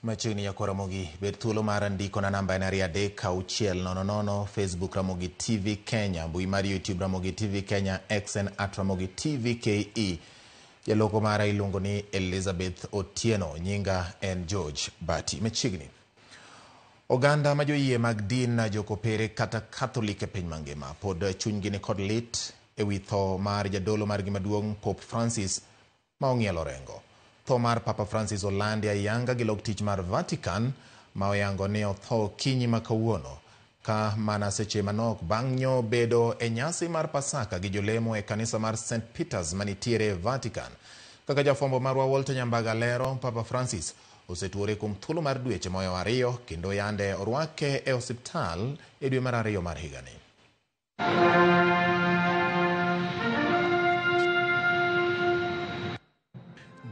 Machiegni nyakwar Ramogi, bed thuolo mar ndiko na namba en 23600, Facebook Ramogi TV Kenya, mbui mar YouTube Ramogi TV Kenya, X en @Ramogi TV KE. Jaloko mara iluongo ni Elizabeth Otieno, nyinga en George Bati. Machiegni. Oganda ma joyie mag din jokopere kata Catholic e piny mangima pod chunygi ni kod lit ewi tho mar jadolo margi maduong' Pope Francis ma ong'ielo orengo. Tho mar Papa Francis olandi ayanga gi log tich mar Vatican ma oyango ni otho okinyi ma kawuono ka mana seche manok bang' nyo bedo e nyasi mar Pasaka gi jolemo e kanisa mar St. Peters manitiere Vatican. Kaka jafwambo marwa Walter Nyambaga lero, Papa Francis osetuore kuom thuolo mar dweche mohewo 2 kendo yande orwake e osiptal e dwe mar 2 mar higani.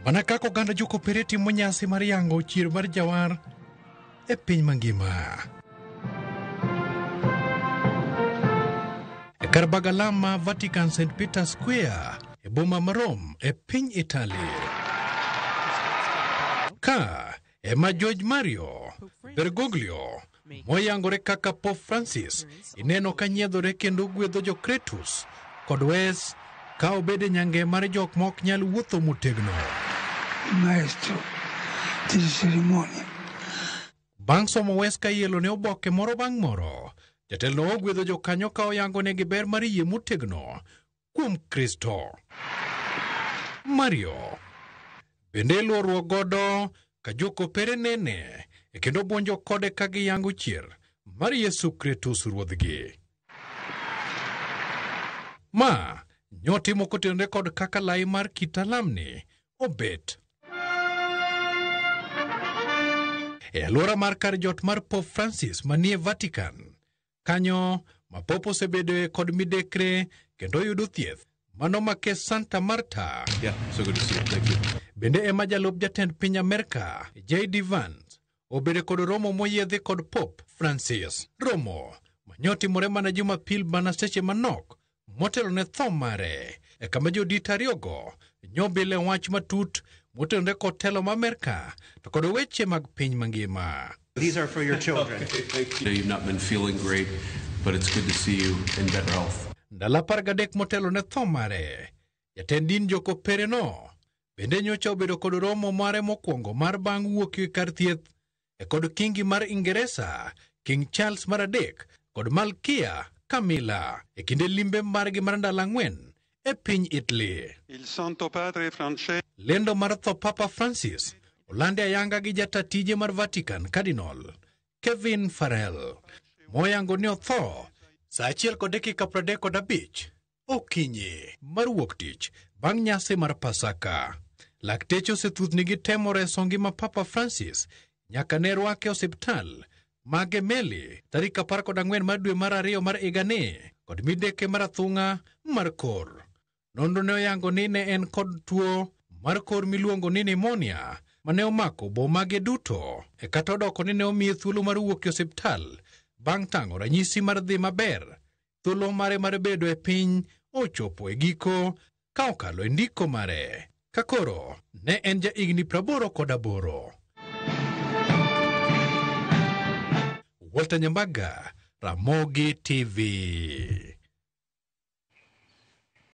Mana kaka oganda jokopere timo nyasi mar yango chier mar jawar e piny mangima. E kar bagalam ma Vatican St. Peter Square e boma ma Rome e piny Italy. Ka ema George Mario Bergoglio moyangore kaka Pope Francis ineno ka nyiedhore kendo gwedho Jokretus kod wes ka obedo e nyange mar jok ma ok nyal wuotho motegno. Maestro di cerimonia. Bang' somo wes ka ielo ne oboke moro bang' moro, jatelono ogwedho jokanyo ka oyango negi ber mar yie motegno kuom Kristo. Mario bende luorruok godo ka jokopere nene e kendo buonjo kode ka giyango chier mar Yesu Kristus ruodhgi. Ma nyotimo kotenore kod kaka lai mar kitalamni obet. E alwora mar kar jot mar Pope Francis manie Vatican, kanyo ma Pope osebedoe kod midekre kendo yudo thieth mano make Santa Marta. Yeah, so good to see you. Thank you. Bende ema jalup jatend piny Amerka J.D. Vance obedo kod romo moyiedhi kod Pope Francis. Romo manyotimore mana Jumapil mana seche manok motelo ne tho mare e kama jodit ariyogo nyobile wach matut motenore kod telo ma Amerka to kod weche mag piny mangima. These are for your children. Okay, thank you. I know you've not been feeling great, but it's good to see you in better health. Ndalo 13 motelo ne tho mare, jatend din jokopere no bende nyocha obedo kod romo mare mokwongo mar bang' wuok e kar thieth e kod kingi mar Ingeresa King Charles mar 3 kod Malkia Camilla e kinde limbe margi mar ndalo 4 e piny Italy. Il Santo Padre Francesco Lendo mar tho Papa Francis olandi ayanga gi jata tije mar Vatican Cardinal Kevin Farrell moyango ni otho saa 1:35 okinyi mar wuok tich bang' nyasi mar Pasaka. Lakteche osethuthni gi temo reso ngima Papa Francis nyaka ne rwake e osiptal ma Gemelli tarik 14 mar dwe mar 2 mar higani kod mideke mar athung'a mar kor. Nonro ne oyango ni ne en kod tuo mar kor miluongo ni pneumonia mane omako obo mage duto e kata odoko ni ne omiye thuolo mar wuok e osiptal bang' tang'o ranyisi mar dhi maber. Thuolo mare mar bedo e piny ochopo e giko ka okalo e ndiko mare ka koro ne en ja higni 88. Walter Nyambaga, Ramogi TV.